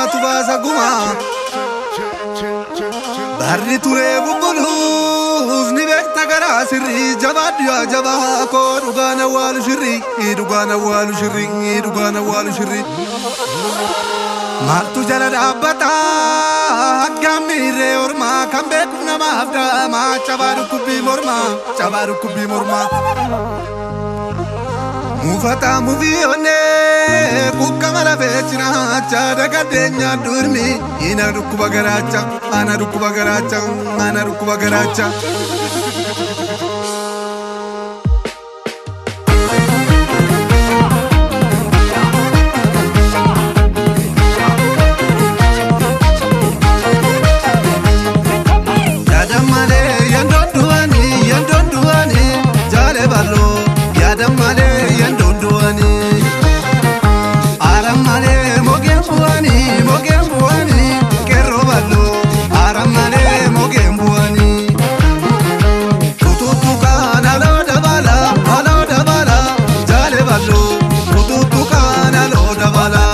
Gumaatu baasa gumaa. Barri turee bubbuluus ni beekta garaa sirrii jabaadhu yaa jabaa koo dhugaan awwaalu shirrii dhugaan awwaalu shirrii dhugaan awwaalu shirrii. Maaltu jala dhaabbata akkamni irree ormaa kan beekuuf namaaf dhaamaa cabaa dhukkubbii mormaa cabaa dhukkubbii mormaa. Muufata mufii onnee kukkama lafee cinaacha dagaddeenya durmi ina dhukkuba garaacha ana dhukkuba garaacha ana dhukkuba garaacha. Yaada malee yandoon du'anii yandoon du'anii jaalee bal'oo yaada malee yandoon du'anii. Aara malee mogeen bu'anii mogeen bu'anii qeerroo bal'oo aara malee mogeen bu'anii. Tututtukaan aloo dabala aloo dabala jaalee bal'oo tututtukaan aloo dabala.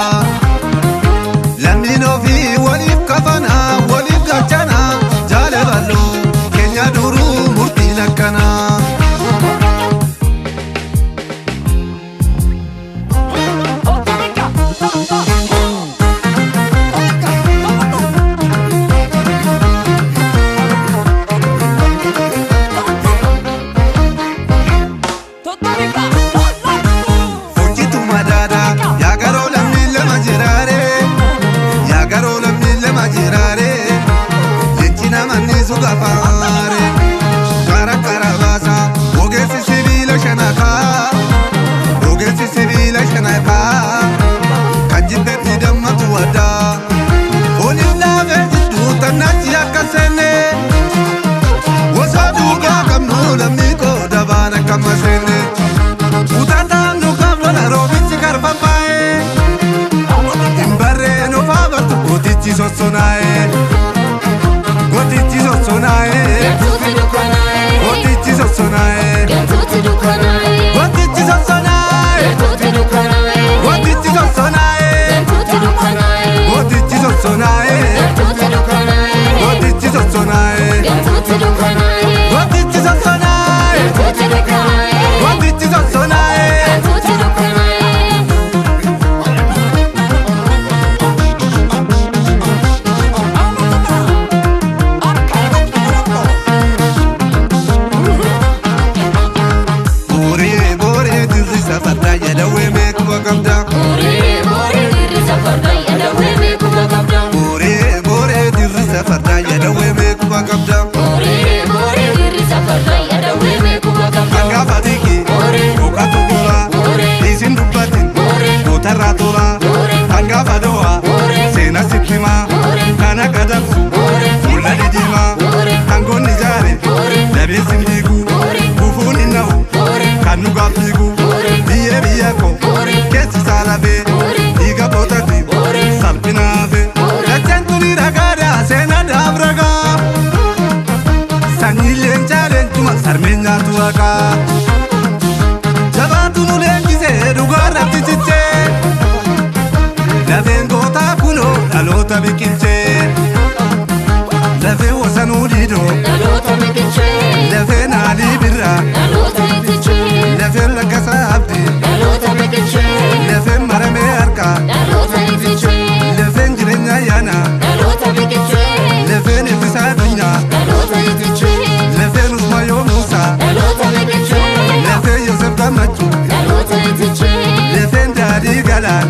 Lammiin ofii waliif kafanaa waliif gaachanaa jaalee bal'oo keenya duruu murtiin akkanaa. Hojjetu madaada yaa garoo lammiin lama jiraare yaa garoo lammiin lama jiraare leenci namanni sugafaare kara kara baasa ogeessi sibiila shanakaa ogeessi sibiila shanakaa kan jibbetti dammatu addaa fooniif laafee jidduu tannachi akka seenne gosa duugaa qabnu lammii qooda baan akka maseenne. Utataan nukaaf lola roobichi karfafaa'ee hin barreen ofaa bartu gootichi sossonaa'ee gootichi sossonaa'ee gootichi sossonaa'ee gootichi sossonaa'ee gootichi sossonaa'ee gootichi sossonaa'ee gootichi sossonaa'ee gootichi sossonaa'ee gootichi sossonaa'ee. Booree booree dirri safardaa jedhawee meequma qabda. Booree booree dirri safardaa jedhawee meequma qabda. Angaafa xiqqii dhokatu tola isin dubbatin gootarraa tola angaafa do'a seena sitti himaa kan akka dabsu fuula didiimaa hangoonni jaare dabeessi hin diigu gufuun hin na'u kan nu gaaf fiigu biyyee biyya koo keessi isaa lafee dhiiga bootatti salphina hafe dacheen tuni ragaadha seenaa daaf ragaa sanyii leencaa leencuma sarmeen nyaatu haqaa jabaatu nu leenjisee dhugaarratti cichee lafeen gootaa kunoo dhaloota biqilchee lafee wasanuu diidoo lafeen alii birraa lafeen lakkasaa abdii lafeen maramee harkaa lafeen jireenya ayyaanaa lafeen ittisaa addunyaa lafeen usmaayoo muusaa lafeen yoosef gammachuu lafeen daadhii galaan